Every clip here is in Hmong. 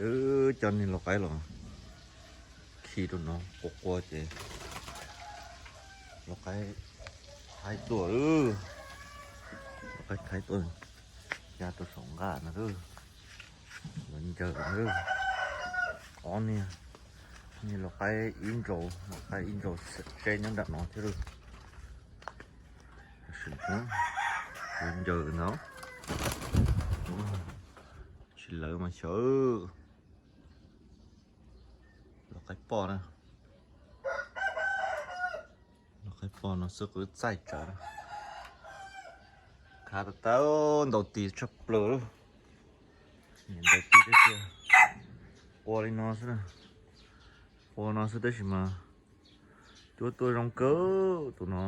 Cov niag lau qaib los khi rau no qua qua ces lau qaib thaib tuaj, lau qaib thaib tuaj ya rau saum nqaj no. Lawv ncaws ob niag, niag lau qaib ib nraus, lau qaib ib nraus tseb nyob nram no thiab lawm. Lawv ncaws ntawd, tsis lawv mas xyov. Lau qaib poj na, lau qaib poj no xwb kuj txaij tsawv na. Khav tau tau, ntaus tis tshaj plaws, ntaus tis tiag tiag. Qua li no xwb na, qua no xwb tab sis mas cuab tuaj zoo kawg tus no.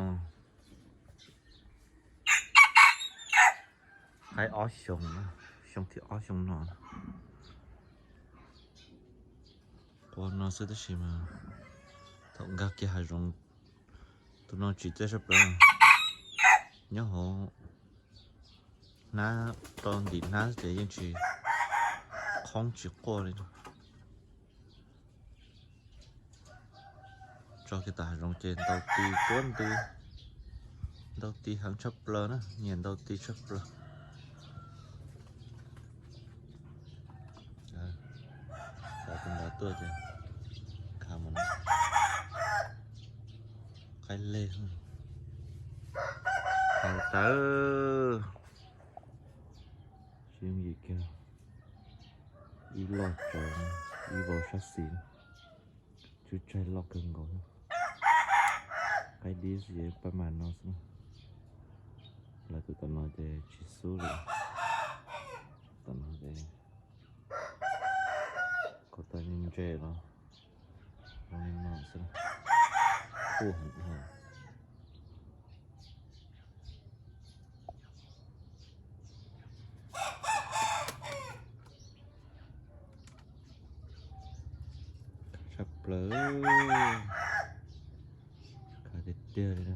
Qaib ob xyoos, xyoo thib ob xyoo no. Qua no xwb tab sis mas thaum nkag kiag hav zoov, tus no tsim txiaj tshaj plaws. Nyob hauv hnab, rau ntim hnab ces yeej tsis, qhoob tsis quaj li. Tso kiag tom hav zoov ces ntaus tis tuab ntws, ntaus tis heev tshaj plaws na, nyiam ntaus tis tshaj plaws. Xav tus nrad tuaj ces khav mus no. Qaib lej, khav tawv. Tsis yooj yim kiag, ib loj tsawv, ib vau sab xis, tswb tsaig loj kawg nkaus. Qaib dib xwb ces pab mas no xwb. Lawv tus tom no ces tsis xub li. Tom no ces khav tawv ntse los zoo li no xwb, khuj heev. Tshaj plaws, khav tiag tiag li.